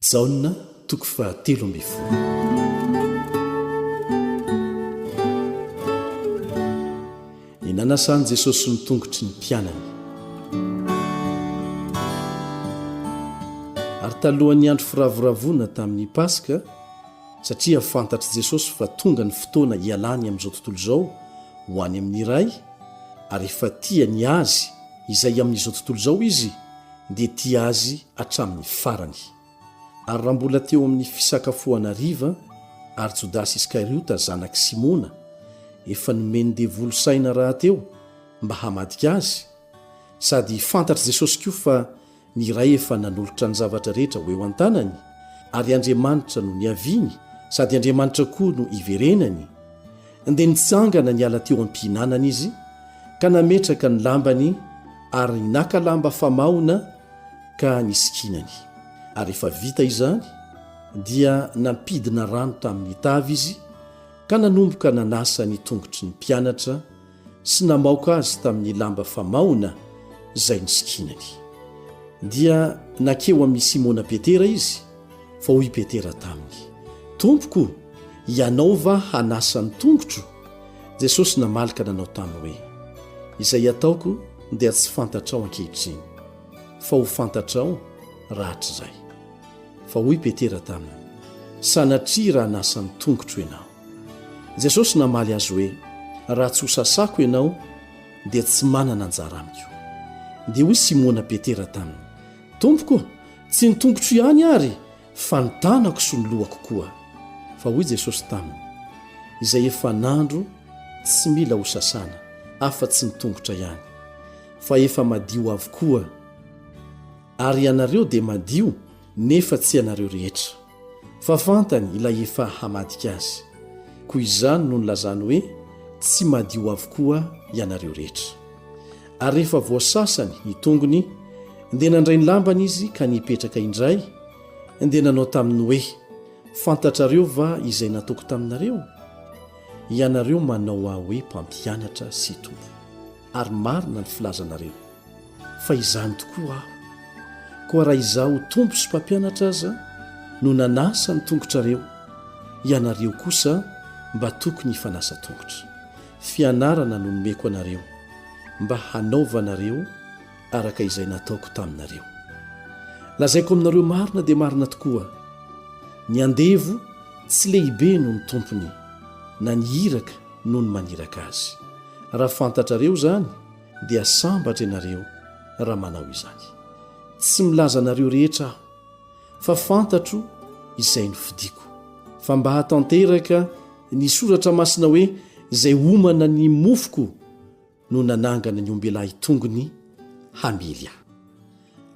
Jaona toko fahatelo ambin'ny folo. Ny nanasan'i Jesosy ny tongotry ny mpianany. Ary talohan'ny andro firavoravoana tamin'ny Paska, satria fantatr'i Jesosy fa tonga ny fotoana hialany amin'izao tontolo izao ho any amin'ny Ray, ary efa tia ny Azy izay amin'izao tontolo izao Izy, dia tia azy hatramin'ny farany. Ary raha mbola teo amin'ny fisakafoana hariva, ary Jodasy Iskariota zanak'i Simona, efa nomen'ny devoly saina rahateo mba hamadika azy, sady fantatr'i Jesosy koa fa ny Ray efa nanolotra ny zavatra rehetra ho eo an-tanany, ary Andriamanitra no niaviany, sady Andriamanitra koa no hiverenany, dia nitsangana niala teo am-pihinanana izy, ka nametraka ny lambany ary naka lamba famahona ka nisikinany. Ary rehefa vita izany, dia nampidina rano tamin'ny tavy izy ka nanomboka nanasa ny tongotry ny mpianatra sy namaoka azy tamin'ny lamba famahona izay nisikinany. Dia nankeo amin'i Simona Petera izy, fa hoy Petera taminy, Tompoko, Ianao va hanasa ny tongotro? Jesosy namaly ka nanao taminy hoe, Izay ataoko dia tsy fantatrao ankehitriny, fa ho fantatrao rahatrizay. Fa hoy Petera taminy, Sanatria raha hanasa ny tongotro ianao. Jesosy namaly azy hoe, Raha tsy hosasako ianao, dia tsy manana anjara amiko. Dia hoy Simona Petera taminy, Tompoko, tsy ny tongotro ihany ary, Fa ny tanako sy ny lohako koa. Fa hoy Jesosy taminy, Izay efa nandro tsy mila ho sasana, afa-tsy ny tongotra ihany, fa efa madio avokoa, ary ianareo dia madio, nefa tsy ianareo rehetra. Fa fantany ilay efa hamadika azy. Koa izany no nilazany hoe, Tsy madio avokoa ianareo rehetra. Ary rehefa voasasany ny tongony, dia nandray ny lambany izy ka nipetraka indray, dia nanao taminy hoe, Fantatrareo va izay nataoko taminareo? Ianareo manao ahy hoe Mpampianatra sy Tompo, ary marina ny filazanareo, fa izany tokoa aho. Koa raha izaho Tompo sy Mpampianatra aza no nanasa ny tongotrareo, ianareo kosa mba tokony hifanasa tongotra. Fianarana no nomeko anareo, mba hanaovanareo araka izay nataoko taminareo. Lazaiko aminareo marina dia marina tokoa, ny andevo tsy lehibe noho ny tompony, na ny iraka noho ny maniraka azy. Raha fantatrareo izany, dia sambatra ianareo raha manao izany. Tsy milaza anareo rehetra aho, fa fantatro izay nofidiko, fa mba hahatanteraka ny soratra masina hoe izay homana ny mofoko no nanangana ny ombelahy tongony hamely ahy.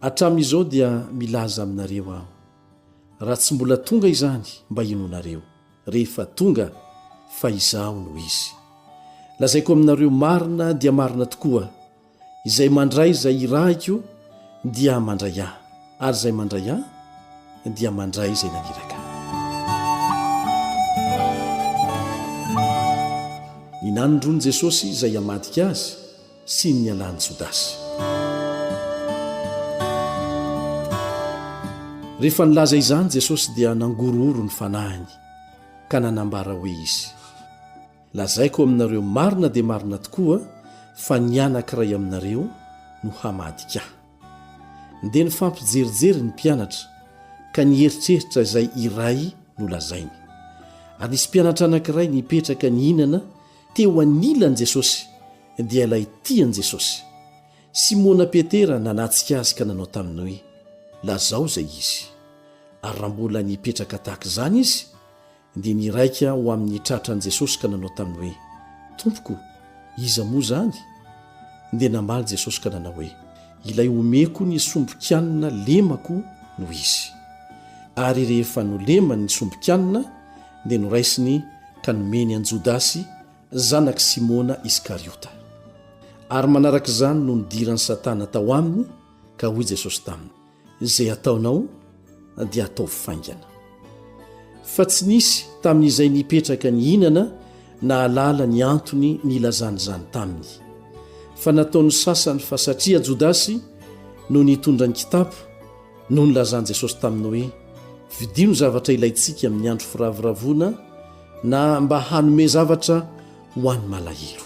Hatramin'izao dia milaza aminareo aho, raha tsy mbola tonga izany mba hinoanareo, rehefa tonga fa izaho no izy. Lazaiko aminareo marina dia marina tokoa, Izay mandray izay irahiko dia mandray Ahy, ary izay mandray Ahy dia mandray izay naniraka Ahy. Ny nanondroan'i Jesosy izay hamadika Azy sy ny nialan'i Jodasy. Rehefa nilaza izany Jesosy dia nangorohoro ny fanahiny ka nanambara hoe Izy. Lazaiko aminareo marina dia marina tokoa fa ny anankiray aminareo no hamadika Ahy. Dia nifampijerijery ny mpianatra ka nieritreritra izay iray nolazainy. Ary nisy mpianatra anankiray nipetraka nihinana teo anilan'i Jesosy, dia ilay tian'i Jesosy. Simona Petera nanatsika azy ka nanao taminy hoe, Lazao izay izy. Ary raha mbola nipetraka tahaka izany izy, dia niraika ho amin'ny tratran'i Jesosy ka nanao taminy hoe, Tompoko, iza moa izany? Dia namaly Jesosy ka nanao hoe, Ilay omeko ny sombin-kanina lemako no izy. Ary rehefa nolemany ny sombin-kanina, dia noraisiny ka nomeny an'i Jodasy, zanak'i Simona Iskariota. Ary manaraka izany no nidiran'i Satana tao aminy, ka hoy Jesosy taminy, Izay ataonao dia ataovy faingana. Fa tsy nisy tamin'izay nipetraka nihinana nahalala ny antony nilazany izany taminy. Fa nataon'ny sasany fa satria Jodasy no nitondra ny kitapo no nilazan'i Jesosy taminy hoe. Vidio ny zavatra ilaintsika amin'ny andro firavoravoana na mba hanome zavatra ho an'ny malahelo.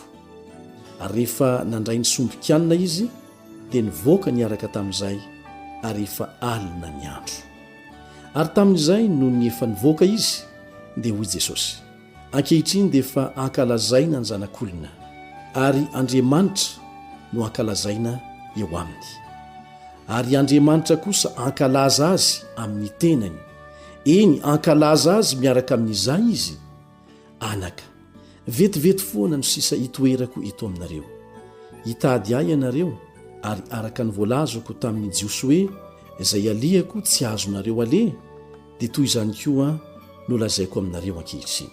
Ary rehefa nandray ny sombin-kanina izy, dia nivoaka niaraka tamin'izay, ary efa alina ny andro. Ary tamin'izay nony efa nivoaka izy, dia hoy Jesosy, Ankehitriny dia efa ankalazaina ny Zanak'olona, ary Andriamanitra no ankalazaina eo aminy. Ary Andriamanitra kosa hankalaza azy amin'ny tenany, eny, hankalaza azy miaraka amin'izay izy. Anaka, vetivety foana no sisa hitoerako eto aminareo. Hitady ahy ianareo, ary araka ny voalazako tamin'ny Jiosy hoe, Izay alehako tsy azonareo aleha, dia toy izany koa no lazaiko aminareo ankehitriny.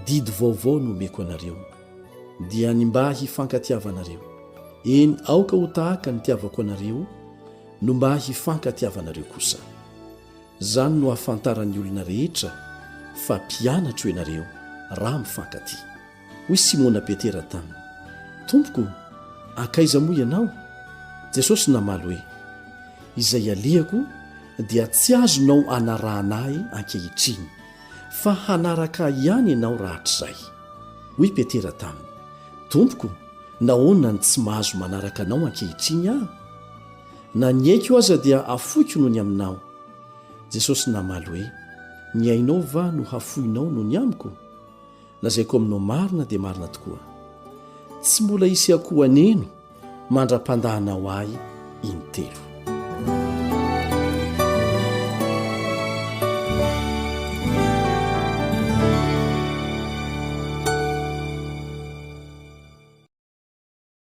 Didy vaovao no omeko anareo, dia ny mba hifankatiavanareo. Eny, aoka ho tahaka ny nitiavako anareo no mba hifankatiavanareo kosa. Izany no hahafantaran'ny olona rehetra fa mpianatro ianareo, raha mifankatia. Hoy Simona Petera taminy, Tompoko, hankaiza moa ianao? Jesosy namaly hoe, Izay alehako dia tsy azonao anarahana ahy ankehitriny, fa hanaraka ahy ihany ianao rahatrizay. Hoy Petera taminy, Tompoko, nahoana no tsy mahazo manaraka anao ankehitriny aho? Na ny aiko aza dia afoiko noho ny aminao. Jesosy namaly hoe, Ny ainao va no hafoinao noho ny amiko? Lazaiko aminao marina dia marina tokoa, tsy mbola hisy akoho haneno mandra-pandahanao ahy intelo.